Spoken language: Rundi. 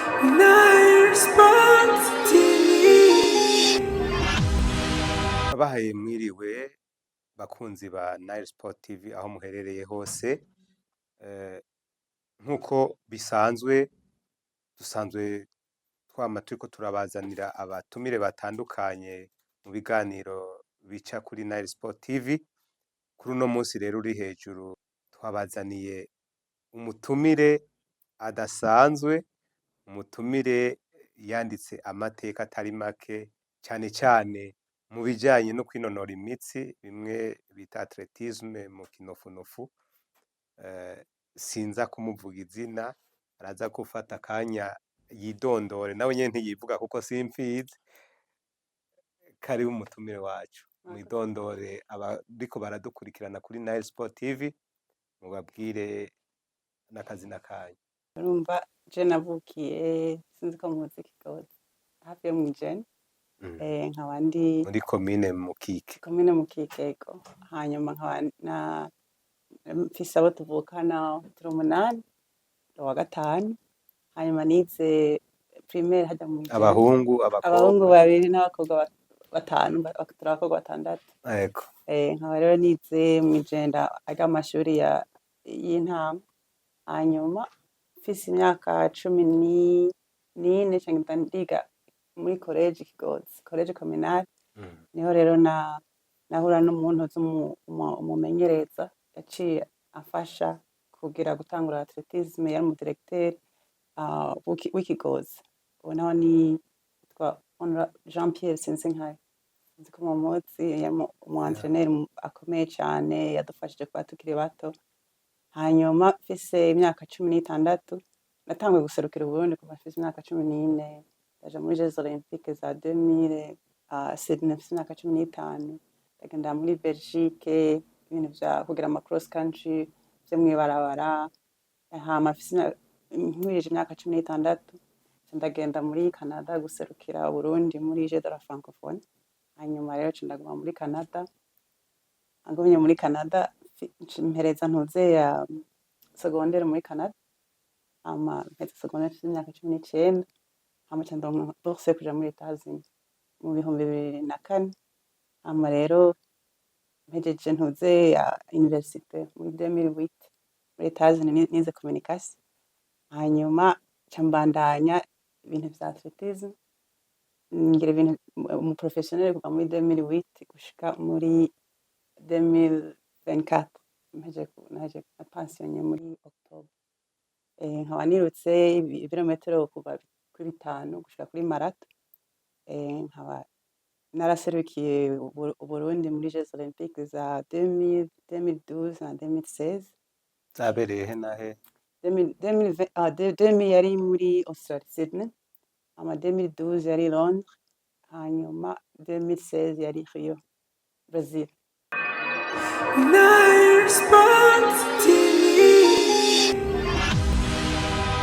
Nile Sport TV. Abahaye mwiriwe, bakunzi ba Nile Sport TV aho muherereye hose. Nkuko bisanzwe, dusanzwe twama turiko turabazanira abatumire batandukanye mu biganiro bica kuri Nile Sport TV. Kuri uno munsi rero uri hejuru, twabazaniye umutumire adasanzwe, umutumire yanditse amateka atari make, cane cane mu bijanye no kwinonora imitsi, bimwe bita athlétisme mu kinofunofu. Sinza kumuvuga izina, araza gufata akanya yidondore, nawe nyene ntiyivuga kuko simfizi. Karibu umutumire wacu, mwidondore abariko baradukurikirana kuri Nile Sport TV, mubabwire n'akazina kanyu. Urumva, je navukiye, sinzi ko muzi Kigozi, hafi yo mw'Ijenda. Nkaba ndi muri komine Mukike. Komine Mukikego. Hanyuma nkaba na mfise abo tuvukana, turi umunani, ndi uwa gatanu. Hanyuma nize primaire harya mw'Ijenda. Abahungu, abahungu abakobwa? Babiri n'abakobwa batanu, turi abakobwa batandatu. Nkaba rero nize mw'Ijenda arya amashuri y'intango. Hanyuma mfise imyaka 14 nca ngenda ndiga muri collège Kigozi, collège communal. Niho rero nahura n'umuntu uzi umumenyereza yaciye amfasha kugira gutangura athlétisme, yari umu directeur w'Ikigozi. Uwo nawe ni yitwa Jean Pierre Sinzinkayo. Sinzi ko mumuzi, yari umu entraîneur akomeye cane, yadufashije kuba tukiri bato. Hanyuma mfise imyaka 16 natanguye guserukira Uburundi. Kuva mfise imyaka 14 ndaja muri Jeux Olympiques za 2000 Sydney, mfise imyaka 15 ndagenda muri Belgique, ibintu vya kugira ama cross country vyo mw'ibarabara. Hama mfise nkwije imyaka 16 nca ndagenda muri Canada guserukira Uburundi muri Jeux de la Francophonie. Hanyuma rero nca ndaguma muri Canada. Ngumye muri Canada, mpereza ntuze ya secondaire muri Canada. Hama mpeza secondaire mfise imyaka 19. Hama nca ndonka bourse yo kuja muri Etats-Unis mu 2004. Hama rero mpejeje ntuze ya université muri 2008 muri Etats-Unis, nize communication. Hanyuma nca mbandanya ibintu vya athlétisme, ngira ibintu umu professionnel kuva muri 2008 gushika muri 2024. Mpejeje nahejeje na pensionné muri octobre. Nkaba nirutse ibirometero kuva kuri 5 gushika kuri marathon. Nkaba naraserukiye Uburundi muri Jeux Olympiques za 2000, 2012 na 2016. Zabereye he na he? 2000, 2020, 2000 yari muri Australie, Sydney. Hama 2012 yari Londres, hanyuma 2016 yari Rio, Brazil. Nile Sport.